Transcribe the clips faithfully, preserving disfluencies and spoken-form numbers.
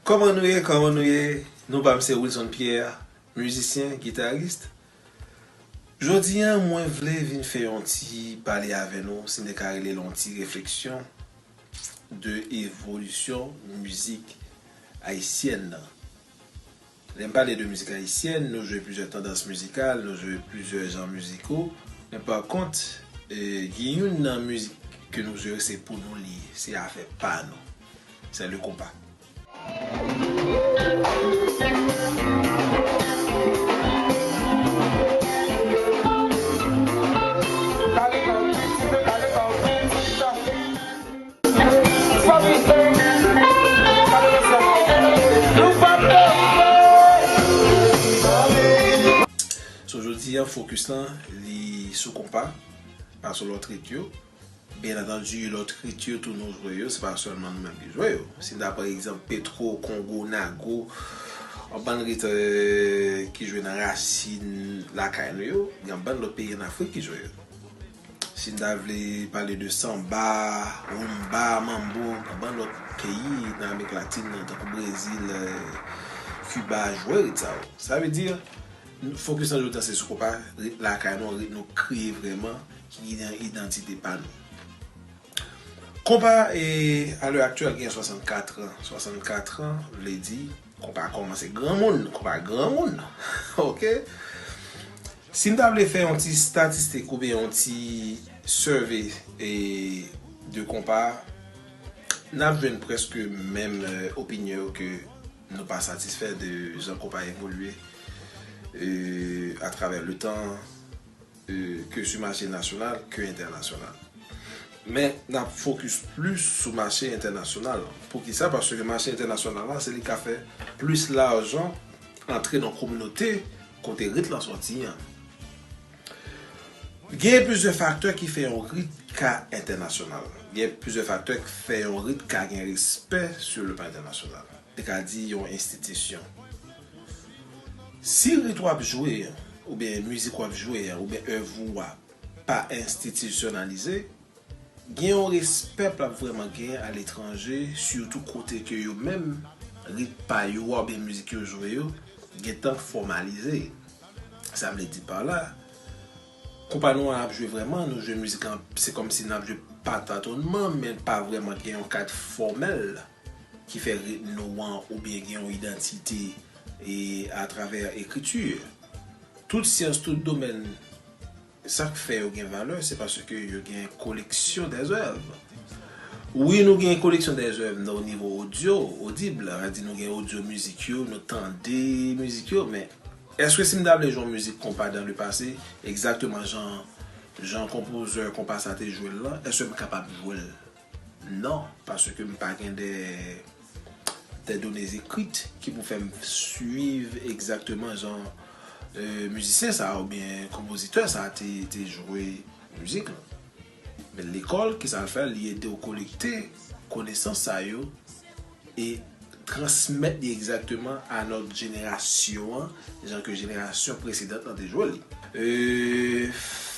Kòman nou ye? Kòman nou ye? Non pa m se Wilson Pierre, mizisyen, gitaris. Jodi a, mwen vle vin fè yon ti pale avè nou, si n te ka rele l yon ti refleksyon de evolisyon mizik ayisyèn nan. Lè m pale de mizik ayisyèn, nou jwe plizyè tandans mizikal, nou jwe plizyè jan miziko, men pa kont, eh, gen youn nan mizik ke nou jwe yo, se pou nou li ye, se afè pa nou. C'est le compas. So, jodi a, fokis lan, li sou konpa, pa sou lòt rit yo. Byen antandi, lòt rit yo tou nou jwe yo, se pa sèlman nou menm ki jwe yo. Si n ta pran egzanp Petwo, Kongo, Nago, yon bann rit, eh, ki jwe nan rasin lakay nou yo, gen yon bann lòt peyi ann Afrik ki jwe yo. Si n ta vle pale de sanba, rumba, mambo, gen yon bann lòt peyi nan Amerik Latin nan, tankou Brezil, eh, Kiba, jwe rit sa yo. Sa vle di, fokis lan jodi a se sou konpa, rit lakay nou, rit nou kreye vrèman, ki gen idantite pa nou. Konpa, e, a lè aktyèl, gen swasannkat an. Swasannkat an, vle di, konpa kòmanse granmoun, konpa granmoun. Oke? Si n ta vle fè yon ti statistik oubyen yon ti survey, e, de konpa, n ap jwenn prèske menm, e, opinyon yo ke nou pa satisfè de jan konpa evolye, e, atravè le tan, e, ke sou mache nasyonal, ke entènasyonal. Men, n ap fokis plis sou mache entènasyonal lan. Poukisa? Paske mache entènasyonal lan, se li k ap fè plis lajan antre nan kominote kote rit lan sòti an. Gen plizyè faktè ki fè yon rit ka entènasyonal. Gen plizyè faktè ki fè yon rit ka gen respè sou le plan entènasyonal. Te ka di yon enstitisyon. Si rit w ap jwe, oubyen mizik w ap jwe, oubyen èv ou a pa enstitisyonalize, gen yon respè p ap vrèman genyen aletranje, sitou kote ke yo menm, rit pa yo a oubyen mizik yo jwe yo, gentan fòmalize. Sa vle di pa la, konpa nou an ap jwe vrèman, nou jwe mizik lan, se kòmsi n ap jwe pa tatonman, men pa vrèman gen yon kad fòmèl ki fè rit nou an oubyen gen yon idantite e atravè ekriti. Tout syans, tout domèn, sa k fè yo gen valè, se paske yo gen koleksyon dèzèv. Wi, nou gen koleksyon dèzèv nan o nivo odyo, odib, sa vle di nou gen odyo mizik yo, nou tande mizik yo, men èske si m ta vle jwe yon mizik konpa dan le pase, egzakteman jan, jan konpozè konpa sa te jwe l lan, èske m kapab jwe l? Non, paske m pa gen de, de données écrites ki pou fè m swiv egzakteman jan, e, mizisyen sa a oubyen konpozitè sa a te, te jwe mizik lan. Men lekòl, kisa l fè? Li ede w kolekte konesans sa yo e transmèt li egzakteman a lòt jenerasyon an, jan ke jenerasyon presedan lan te jwe li. E,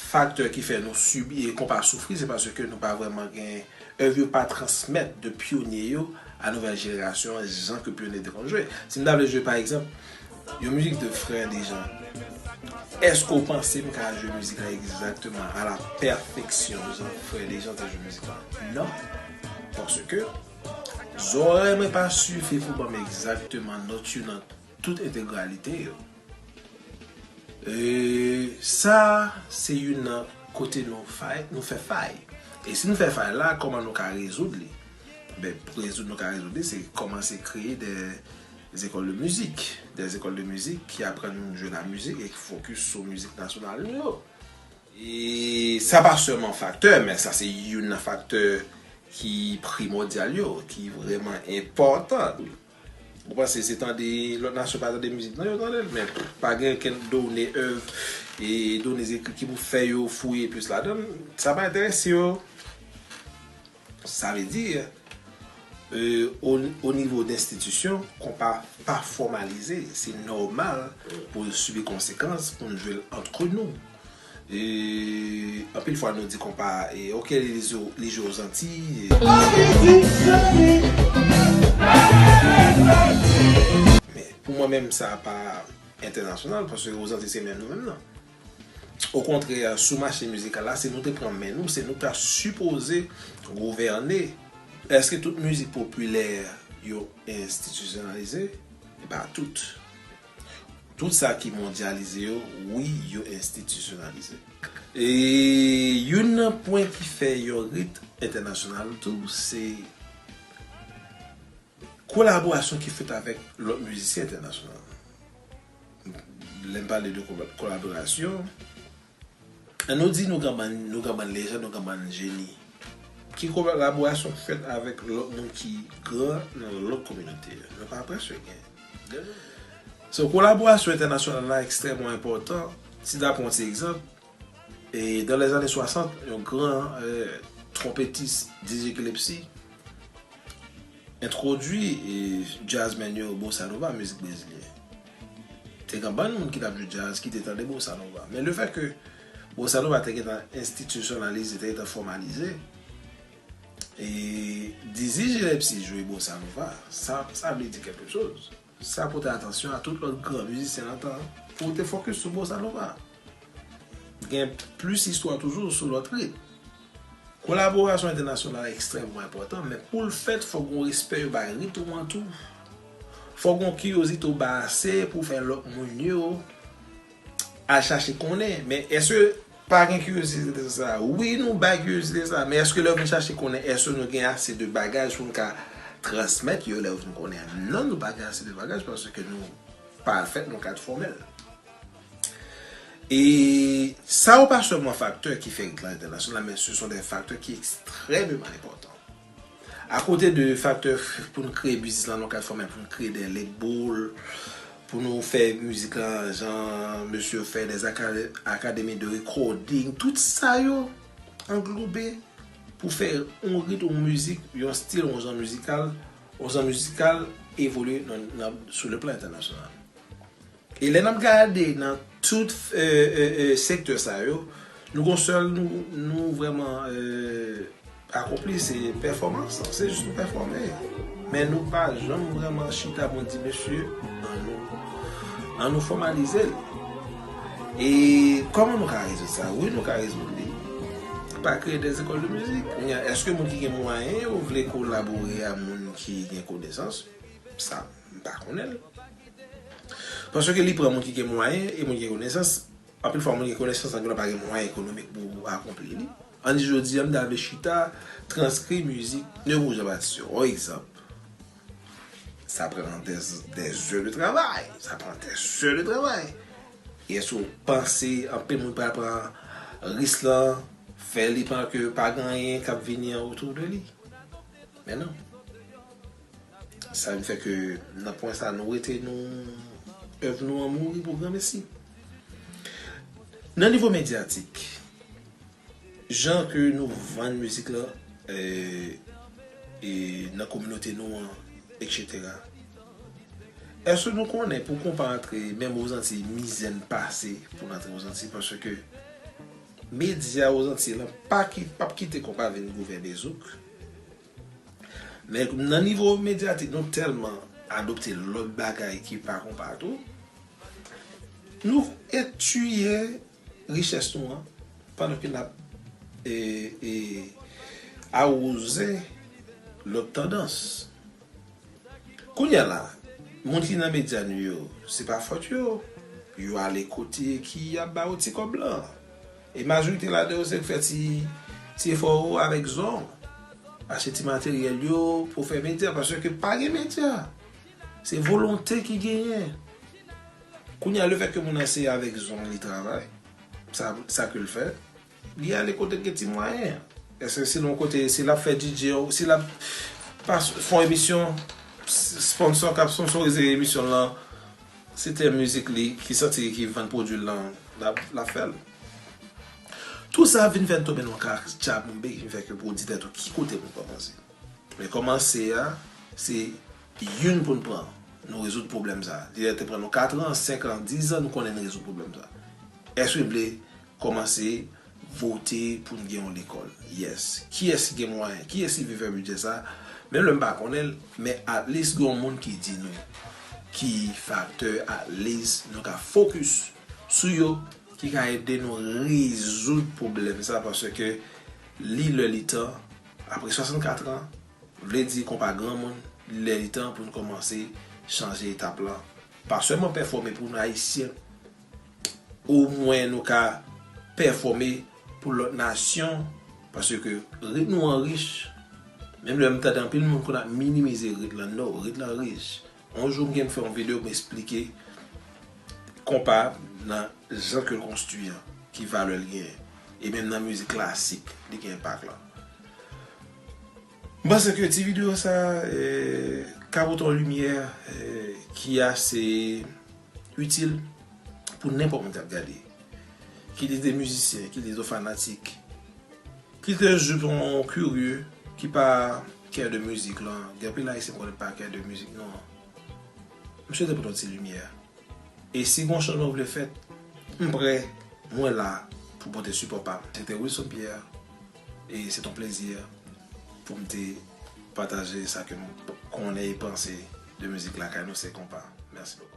faktè ki fè nou sibi e konpa soufri, se paske nou pa vrèman gen èv yo pa transmèt de pyonye yo a nouvèl jenerasyon an, jan ke pyonye te konn jwe. Si m ta vle jwe, pa egzanp, yon mizik de Frè Dejan, èske w panse m ka jwe mizik la egzakteman a la pèfeksyon jan Frè Dejan te jwe mizik la? Non. Paske zòrèy mwen pa sifi pou ban m egzakteman nòt yo nan tout entegralite yo. E, sa, se youn nan kote nou fay, nou fè fay. E si nou fè fay la, kòman nou ka rezoud li? Ben, pou rezoud nou ka rezoud li, se kòmanse kreye de écoles de musique, des écoles de musique ki aprann moun jwe la mizik e ki fokis sou mizik nasyonal nou yo. E sa pa sèlman faktè, men sa se youn nan faktè ki primòdyal yo, ki vrèman enpòtan. Ou panse se tande lòt nasyon pa tande mizik? Non, yo tande l, men pa gen okenn done èv e done ekri ki pou fè yo fouye plis ladan l. Sa pa enterese yo. Sa vle di, e, o, o nivo d enstitisyon, konpa pa fòmalize, se nòmal pou l sibi konsekans, pou n jwe l antre nou. E anpil fwa nou di konpa, e, oke, li jwe, li jwe Ozantiy. Kanmenm sa pa entènasyonal, paske Ozanti se menm nou menm nan. Okontrè, sou mache mizikal la, se nou te pran men nou, se nou ki ta sipoze gouvène. Èske tout mizik popilè yo enstitisyonalize? E pa tout. Tout sa ki mondyalize yo, wi, yo enstitisyonalize. E youn nan pwen ki fè yon rit entènasyonal tou, se kolaborasyon ki fèt avèk lòt mizisyen entènasyonal. Lè m pale de kola-, kolaborasyon, ann nou di nou gen bann, nou gen bann lejann, nou gen bann jeni. Ki kolaborasyon k fèt avèk lòt moun ki gran nan lòt kominote yo? Nou pa prèske gen. So, kolaborasyon entènasyonal la ekstrèmman enpòtan. Si n ta pran yon ti egzanp, e dans les années soixante, yon gran, euh, twonpetis, D J Gillespie, entwodui, e, jazzman yo bossa nova, mizik brezilyen. Te gen bann moun ki t ap jwe jazz ki te tande bossa nova. Men le fèt ke bossa nova te gentan enstitisyonalize, te gentan fòmalize, e D J Gillespie jwe bossa nova, sa, sa vle di kèlke choz. Sa pote atansyon a tout lòt gran mizisyen nan tan an pou te fokis sou bossa nova. Gen plis istwa toujou sou lòt rit. Kolaborasyon entènasyonal ekstrèmman enpòtan, men pou l fèt, fòk gon respè yo bay rit ou an tou. Fòk gon kiryozite ou bay ase pou fè lòt moun yo al chache konnen. Men èske pa gen kiryozite sa? Wi, nou bay kiryozite sa, men èske lè yo vin chache konnen, èske nou gen ase de bagaj pou nou ka transmèt yo lè yo vin konnen? Non, nou pa gen ase de bagaj paske nou pa fèt nan kad fòmèl. E sa yo pa sèlman faktè ki fè rit lan entènasyonal, men se son de faktè ki ekstrèmeman enpòtan. Akote de faktè pou n kreye biznis lan nan kad fòmèl, pou n kreye de label, pou nou fè mizik lan jan mesye yo fè, des acad-, académies de recording, tout sa yo anglobe pou fè yon rit, yon mizik, yon stil, yon jan mizikal, yon jan mizikal evolye nan, nan, sou le plan entènasyonal. E lè n ap gade nan tout, euh, euh, euh, sektè sa yo, nou gon sèl nou, nou vrèman, euh, akonpli, se pèfòmans. Se jis nou pèfòme. Men nou pa janm vrèman chita pou n di, mesye, an nou, an nou fòmalize l. E kòman nou ka rezoud sa? Wi, nou ka rezoud li pa kreye de zekòl de mizik. Kounye a, èske moun ki gen mwayen yo vle kolabore a moun ki gen konesans? Sa, m pa konnen l. Paske li pran moun ki gen mwayen e moun ki gen konesans. Anpil fwa, moun ki gen konesans lan, genlè pa gen mwayen ekonomik pou akonpli li. Ann di jodi a, m ta vle chita, transkri mizik Nevou Jean Baptiste yo. Yon egzanp. Sa pran des, des heures de travail. Sa pran des heures de travail. E èske w panse anpil moun pral pran risk lan, fè li pandan ke pa gen anyen k ap vini an retour de li? Men non. Sa vin fè ke nan pwen sa, nou rete nou, èv nou an mouri pou granmesi. Nan nivo medyatik, jan ke nou vann mizik lan, e, e nan kominote nou an, etsetera. Èske nou konnen pou konpa antre, menm Ozanti, mizè n pase pou n antre Ozanti, paske medya Ozanti lan pa ki, p ap kite konpa vin gouvène zouk. Men nan nivo medyatik, nou tèlman adopte lòt bagay ki pa konpa tou, nou etiye richès nou an pandan ke n ap, e, e, awoze lòt tandans. Kounye a la, moun ki nan medya nou yo, se pa fòt yo. Yo ale kote ki ap ba yo ti kòb lan. E majorite ladan yo se fè ti, ti efò yo avèk zon. Achte ti materyèl yo pou fè medya, paske pa gen medya. Se volonte ki genyen. Kounye a, lefètke moun nan se avèk zon li travay, sa, sa ke l fè, li ale kote k gen ti mwayen. Èske si l yon kote, si l ap fè D J, si l ap pas, fè yon emisyon, s-, sponsor k ap sponsorize emisyon l lan, se tèl mizik li ki santi ki vann pwodui l lan, l ap, l ap fè l. Tou sa vin fè n tonbe nan ka tchabonbe ki vin fè ke pou w di tèt ou ki kote pou w kòmanse. Men kòmanse a, se youn pou n pran. Nou rezoud pwoblèm sa. Li te pran nou kat an, senk an, diz an, nou konnen n rezoud pwoblèm sa. Èske n vle kòmanse vote pou n gen yon lekòl? Yes. Kiyès ki gen mwayen? Kiyès ki vle fè bidjè sa? Menm lè m pa konnen l, men at least gen yon moun ki di nou. ki faktè at least nou ka focus sou yo, ki ka ede nou rezoud pwoblèm sa, paske li lè li tan, apre swasannkat an, vle di konpa granmoun, li lè li tan pou nou kòmanse chanje etap lan. Pa sèlman pèfòme pou nou Ayisyen, omwen nou ka pèfòme pou lòt nasyon, paske rit nou an rich. Menm lè m tande anpil moun konn ap minimize rit lan, no, rit lan rich. Yon jou m gen fè yon videyo m esplike konpa nan jan ke l konstwi an, ki valè l genyen. E menm nan mizik klasik, li gen enpak lan. M panse ke ti videyo sa eh, ka pote yon limyè eh, ki ase itil pou nenpòt moun k ap gade. Kit li te mizisyen, kit li te fanatik, kit li te jis yon kirye ki pa kè de mizik lan. Gen anpil Ayisyen konnen pa kè de mizik nou an. M swete pote yon ti limyè. E si gon chanjman vle fèt, m prè, mwen la pou pote sipò pa m. Se te Wilson Pierre, e se t on plezi pou m te pataje sa ke m konnen e panse de mizik lakay nou se konpa. Mèsi bokou.